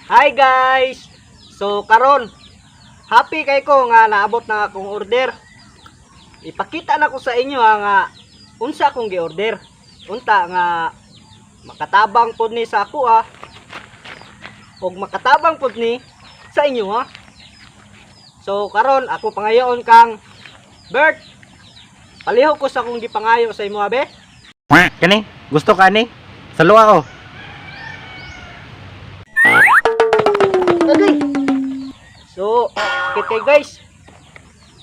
Hi guys! So karon, happy kay ko nga naabot na akong order. Ipakita na ko sa inyo ha, nga unsa akong gi-order. Unta nga makatabang pod ni sa ako ha. Ug makatabang pod ni sa inyo ha. So karon ako pangayoon kang Bert. Palihog ko sa akong gipangayo sa imo abe. Kani, gusto ka ni? Sa luwa ko. Agay. So, kay guys.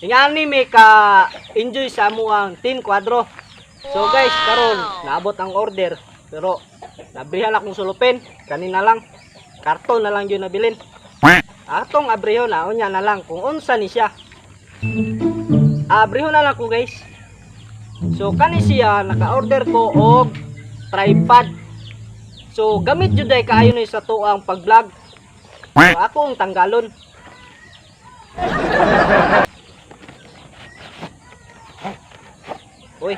Ingani may ka enjoy sa amo ang Team Quadro. So guys, karon naabot ang order pero nabrihan akong sulupin kanina lang. Karton na lang yun nabilin. Atong abrihon na unya na lang kung unsa ni siya. Abrihon na lang ko, guys. So kani siya naka-order ko og tripod. So gamit jud ay kaayo ni sa tuang pag-vlog. So ako ang tanggalon. Uy.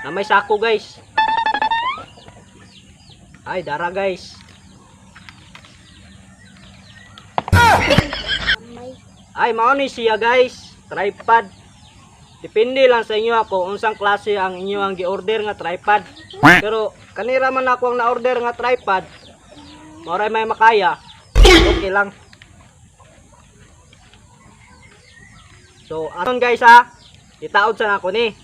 Na may sako, guys. Ay, dara guys. Ay, mao ni siya guys, tripod. Depende lang sa inyo ako unsang klase ang inyo ang gi-order nga tripod. Pero kanira man ako ang na-order nga tripod. Mao ra may makaya. Okay lang. So, aron guys ha, itaod sa nako ni.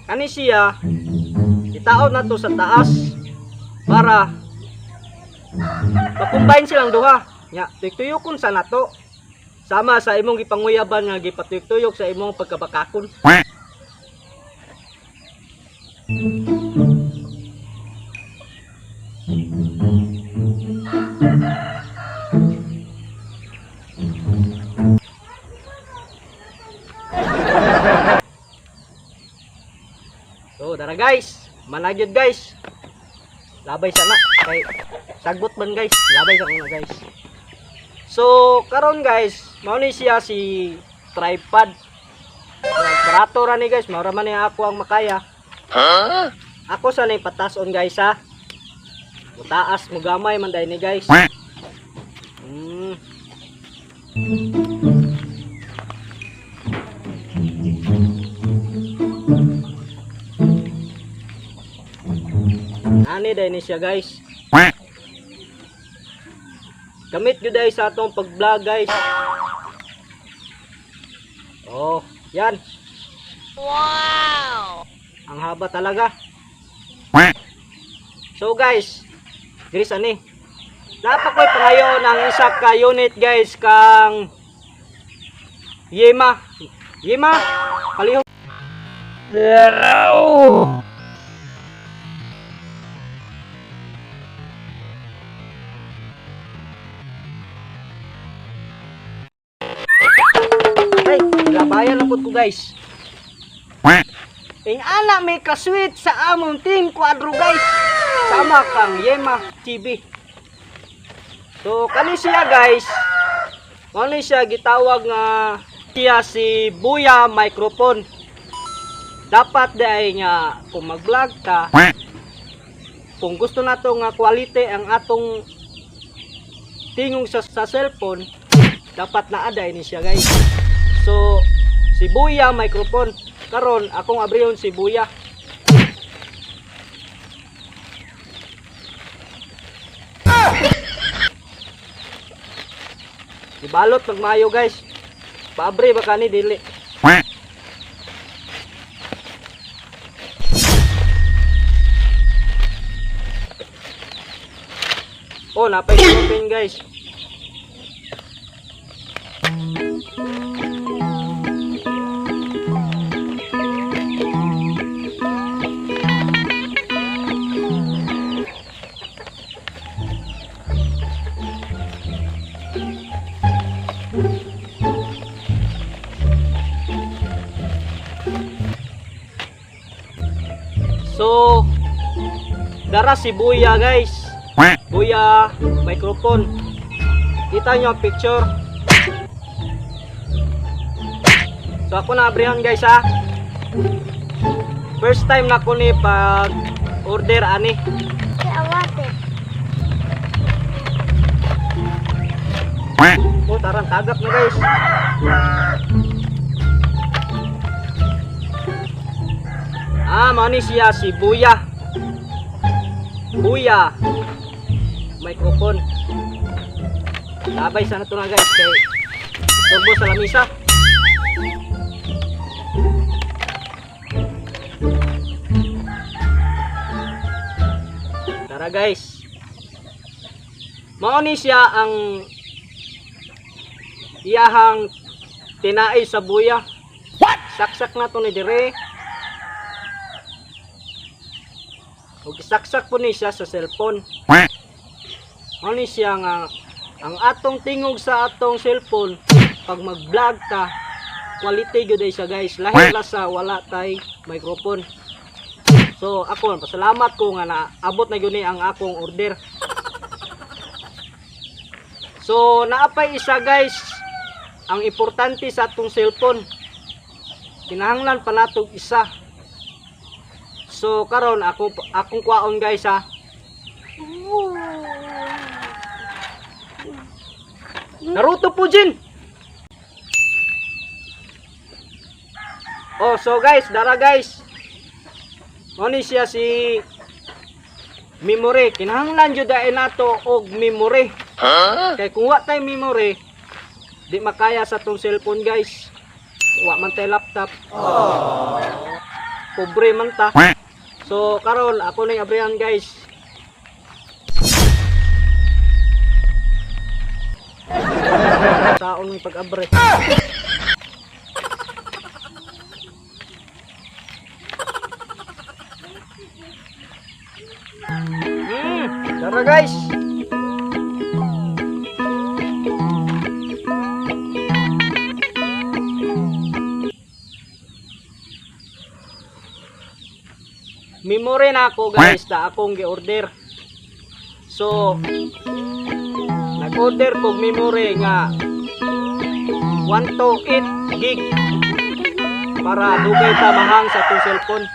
Kani siya, itaod na to sa taas para makumbine silang duha. Nya, tuyok-tuyokon sa nato. Sama sa imong gipanguyaban nga gipatuyok-tuyok sa imong pagkabakakon. So, dara guys, managyod guys. Labay sana kay sagbot man guys, labay sa kuna guys. So, karon guys, mao ni siya si tripod. Barato ra ni guys, mao ra man ni ako ang makaya. Ako sa ni patason guys ha. Mutaas mo gamay man dai ni guys. Ani dai ni siya guys. Gamit gyud ay sa atong pag-vlog guys. Oh, yan. Wow! Ang haba talaga. So guys, diri ani. Napakoy pangayo ng isa ka unit guys kang Yema. Yema, palihog. Ay, labayan lang pud ko guys. Ing ana may kasweet sa among Team Quadro guys. Sama kang Yema TV. So kani siya guys. Mao ni siya gitawag nga siya si Buya microphone. Dapat di nga kung mag-vlog ka, kung gusto nato nga quality ang atong tingog sa cellphone, dapat naa day ni siya guys. So si Buya microphone. Karon akong abrihon si Buya. Ibalot magmayo guys. Paabre ba kani dili. Oh, napay open guys. So, dara si Buya guys. Buya microphone. Kita nyo ang picture. So ako na abrihan guys ha. First time na ko ni pag order ani. I want it. Oh, tarang tagak na, guys. Ah, mao ni siya si Buya. Buya. Microphone. Labay sana to na, guys, kay turbo sa lamisa. Tara, guys. Mao ni siya ang iyahang tinai sa Buya. What? Saksak na to ni dire. Ug isaksak po ni siya sa cellphone. Mao ni siya nga ang atong tingog sa atong cellphone pag mag-vlog ta, quality gyud ay siya, guys. Lahi ra sa wala tay microphone. So ako, pasalamat ko nga naabot na gyud ni ang akong order. So naapay isa, guys, ang importante sa atong cellphone, kinahanglan pa natog isa. So karon ako akong kwaon, guys, ha. Naruto po Jin. Oh, so guys, dara, guys. Mao ni siya si memory. Kinahanglan jud ay nato og memory. Kay kung wa tay memory, di makaya sa tong cellphone, guys. Wa man tay laptop. Pobre man ta. So karon ako ning abrihan, guys. Saon may pag-abre. Tara, guys. Memory na ako, guys, na akong gi-order. So, nag-order kog memory nga 128 gig para dugay ta mahang sa atong cellphone.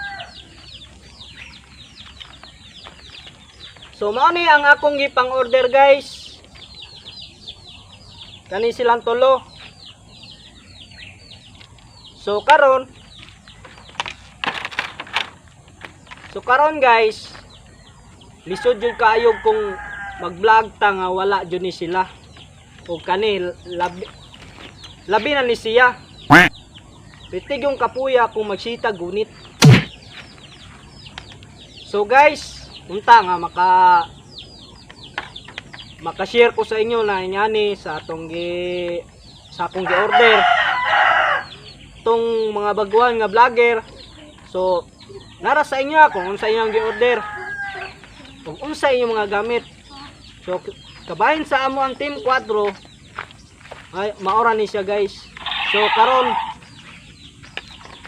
So mao ni ang akong gipang-order, guys. Kani silang tulo. So karon, guys, lisod jud kaayo kung mag-vlog ta nga wala jud ni sila. O kani labi, labi na ni siya. Pitig yung kapuya kung magsita gunit. So guys, unta nga maka-share ko sa inyo na ingani sa akong gi-order tong mga baguhan nga vlogger. So nara sa inyo kung unsa inyong gi-order kung unsa inyong mga gamit. So kabahin sa amo ang Team Quadro ay maora ni siya, guys. So karon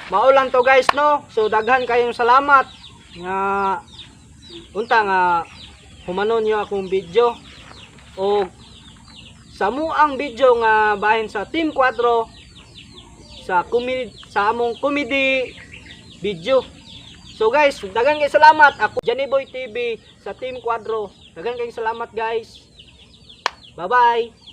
mao lang to, guys, no. So daghan kayong salamat nga unta nga humanon niyo akong video o sa muang video nga bahin sa Team Quadro sa comedy, sa among comedy video. So guys, daghan kayong salamat. Ako Johnny Boy TV sa Team Quadro. Daghan kayong salamat, guys. Bye-bye.